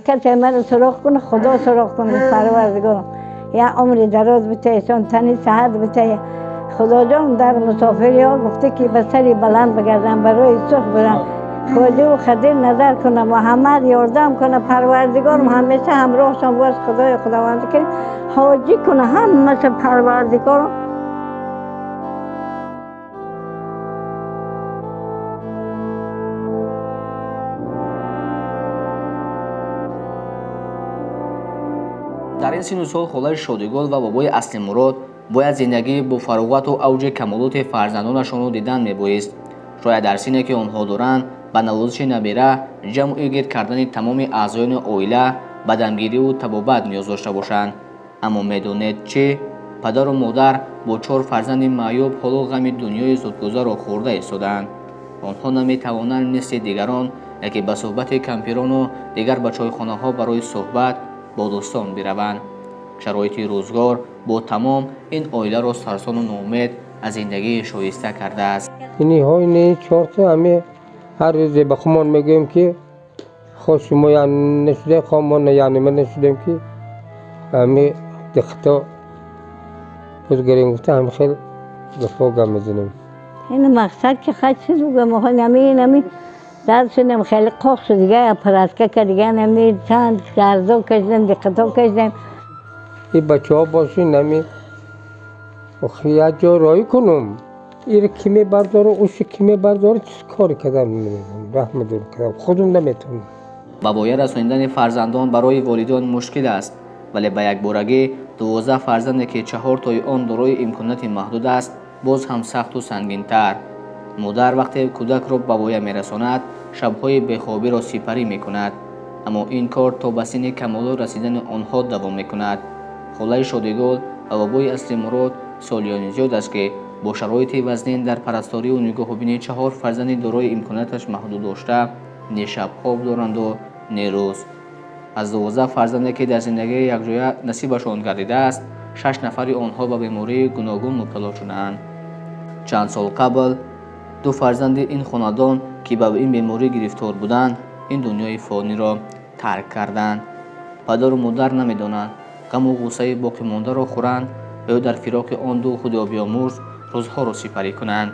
Касе маро суроғ кунад, Худо суроғ кунад, Парвардигорам. Я умри дароз битаҳ, тани саҳат битаҳ. Худоҷон дар мусофириҳо гуфта ки ба сари баланд бигардам, барои сурх бирам. Хоҷаву Хадир назар кунад, Муҳаммад ёрдам кунад, Парвардигорам ҳамеша ҳамроҳшон бош, Худои Худованди карим ҳоҷӣ кунад ҳамаша Парвардигорам. Дар ин сину сол холаи Шодигул ва бобои Аслимурод бояд зиндагӣ бо фароғату авҷи камолоти фарзандонашонро дидан мебоист. Шояд дар синне ки онҳо доранд, ба навозиши набера, ҷамъу гирд кардани тамоми аъзоёни оила, ба дамгириву табобат ниёз дошта бошанд. Аммо медонед чӣ? Падару модар бо 4 фарзанди маъюб ҳоло ғами дунёи зудгузарро хӯрда истодаанд. Онҳо наметавонанд мисли дигарон, яке ба суҳбати кампирону дигар ба чойхонаҳо барои суҳбат бо дӯстон бираванд. Шароити рӯзгор бо тамом ин оиларо сарсону ноумед аз зиндагии шоиста кардааст. Иниҳо ини чорта ҳами ҳар рӯзе ба хумон мегӯем ки хоҳ шумо нашуда, хоҳ мо яъне нашудем ки ҳами диққато бузгарем гуфта ҳами хел гапҳо гап мезанем. Ин мақсад ки хай чиз бугӯям, охо нами дард шудем, хеле қоқ шуд, дига апаратка ка, дига нами чанд дардо кашидем, диққато кашидем. Ин бачаҳо боши нами охи як ҷо роҳӣ кунум, ира ки мебардору, ушу ки мебардору, чиз кори кардам намедонам, раҳма дур кардам, худум наметавонам. Ба воя расонидани фарзандон барои волидон мушкил аст, вале ба якборагӣ 12 фарзанде ки 4 тои он дорои имконоти маҳдуд аст, боз ҳам сахту сангинтар. Модар вақте кӯдакро ба воя мерасонад, шабҳои бехобиро сипарӣ мекунад, аммо ин кор то ба синни камолот расидани онҳо давом мекунад. Холаи Шодигул ва бобои Аслимурод солиёни зиёд аст ки бо шароити вазнин дар парасторию нигоҳубини 4 фарзанди дорои имконияташ маҳдуд дошта, не шаб хоб доранду не рӯз. Аз 12 фарзанде ки дар зиндагии якҷоя насибашон гардидааст, 6 нафари онҳо ба бемории гуногун мубтало шудаанд. Чанд сол қабл 2 фарзанди ин хонадон ки ба ин беморӣ гирифтор буданд, ин дунёи фониро тарк карданд. Падару модар намедонанд ғаму ғуссаи боқимондаро хӯранд ё дар фироқи он ду худобиёмурз рӯзҳоро сипарӣ кунанд.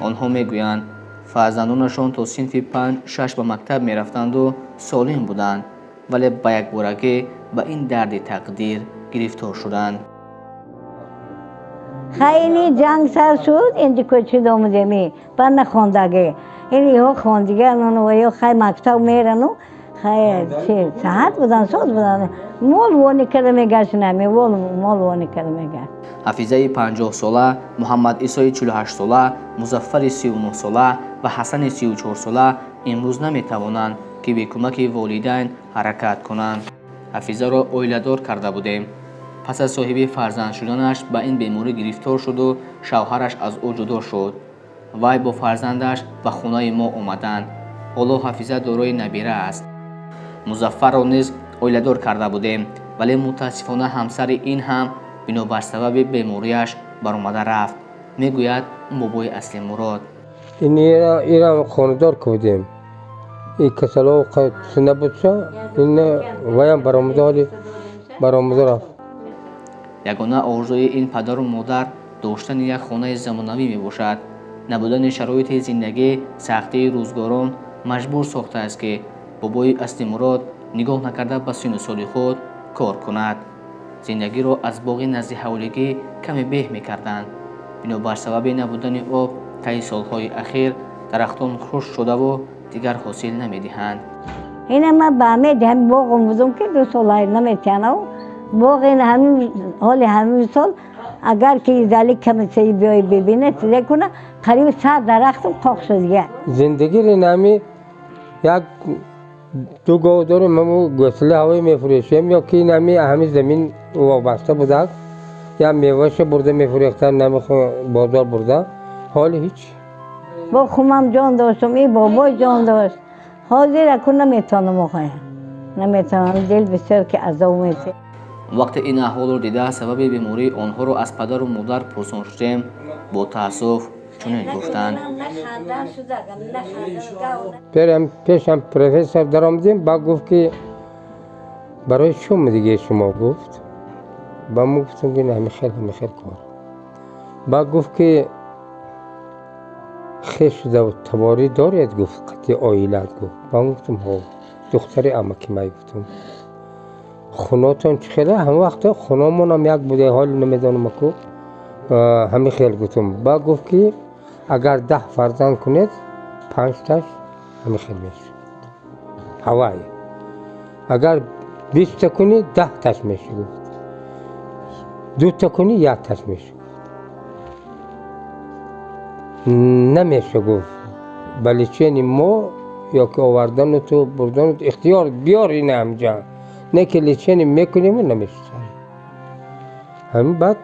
Онҳо мегӯянд фарзандонашон то синфи 5-6 ба мактаб мерафтанду солим буданд, вале ба якборагӣ ба ин дарди тақдир гирифтор шуданд. Хайни ҷанг сар шуд, инҷи кӯчид омадеми, ба нахондагӣ. Ин иҳо хондигану ва ё хай мактаб мерану, хай чи саҳат будан, соз будан. Мол вони карда мегашт, нами мол вони карда мегашт. Ҳафизаи 50-сола, Муҳаммад Исои 48-сола, Музаффари 39-сола ва Ҳасани 34-сола имрӯз наметавонанд ки бе кӯмаки волидайн ҳаракат кунанд. Ҳафизаро оиладор карда будем. Пас аз соҳиби фарзанд шуданаш ба ин беморӣ гирифтор шуду шавҳараш аз ӯ ҷудо шуд. Вай бо фарзандаш ба хонаи мо омаданд. Ҳоло Ҳафиза дорои набира аст. Музаффарро низ оиладор карда будем, вале мутаассифона ҳамсари ин ҳам бинобар сабаби бемориаш баромада рафт, мегӯяд бобои Аслимурод. Ин ирам хонадор кардем. Ин касало набудша, ин ваям баромада, ҳоли баромада рафт. Ягона орзуи ин падару модар доштани як хонаи замонавӣ мебошад. Набудани шароити зиндагӣ, сахтии рӯзгорон маҷбур сохтааст ки бобои Аслимурод нигоҳ накарда ба сину соли худ кор кунад. Зиндагиро аз боғи назди ҳавлигӣ каме беҳ мекарданд. Бинобар сабаби набудани об таи солҳои ахир дарахтон хушк шудаву дигар ҳосил намедиҳанд. Ина ман ба ҳамин ҳамин боғом будум ки 2 сол наметиҳанав. Боғ ин ҳамин ҳоли ҳамин сол агар ки изали каме биёй бибине, чизе куна, қариб 100 дарахтам қоқ шуд дигар. Зиндагӣ нами як ду гов дорем, ҳаму гӯсла ҳавои мефурӯшем, ё ки нами ҳамин замин вобаста будак, я меваша бурда мефурӯхтан, нами бозор бурда, ҳоли ҳеҷ. Бо хумам ҷон доштум, и бобой ҷон дошт. Ҳозир аку наметавонам, охоя. Наметавонам, дил бисёр ки азоб метиҳад. Вақте ин аҳволро дида сабаби бемории онҳоро аз падару модар пурсон шудем, бо таассуф чунин гуфтанд. Пешам профессор даромадем, ба гуфт ки Барои чӣ омадагии шумо гуфт? Ба мо гуфтем ки ҳамин хел кор. Баъд гуфт ки хешу таборӣ доред гуфт қатъи оилат гуфт. Ба мо гуфтем ҳо, духтари амаки май гуфтем. Хунотон чӣ хела? Ҳама вақто хуномонам як буде, ҳоли намедонам ку. Ҳамин хел гуфтем. Баъд гуфт ки агар 10 фарзанд кунед, 5таш ҳамин хел мешавад. Ҳавай. Агар 20та кунӣ, 10таш мешавад. 2та кунӣ, 1таш мешавад. Намеша гуфт. Ба лечение мо ё ки овардану ту бурдану ихтиёр биёр ина ҳамҷа. Не ки лечение мекунем, намешавад. Ҳамин баъд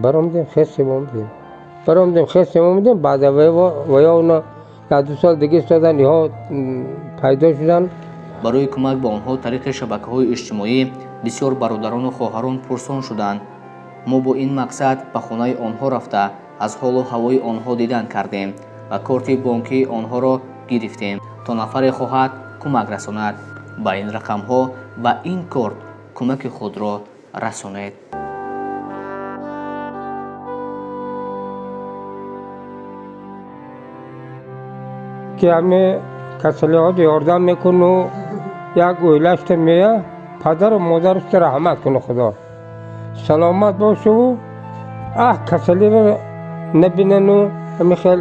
баромадем, хесем омадем. Баромадем, хесем омадем, баъд вая уна як ду сол дига истодан, иҳо пайдо шуданд. Барои кӯмак ба онҳо тариқи шабакаҳои иҷтимоӣ бисёр бародарону хоҳарон пурсон шуданд. Мо бо ин мақсад ба хонаи онҳо рафта аз ҳолу ҳавои онҳо дидан кардем ва корти бонкии онҳоро гирифтем то нафаре хоҳад кӯмак расонад. Ба ин рақамҳо ва ин корт кӯмаки худро расонед. Ки ҳаме касалиҳо ёрдам мекуну як оилашта мея, падару модарашта раҳмат куну Худо. Саломат бошуву аҳ касалиро набинану ҳамин хел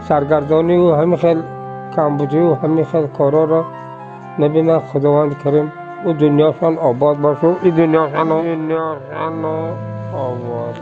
саргардонию ҳамин хел камбудию ҳамин хел корҳоро набинад. Худованди карим ӯ дунёшон обод бошу, и дунёшон обод.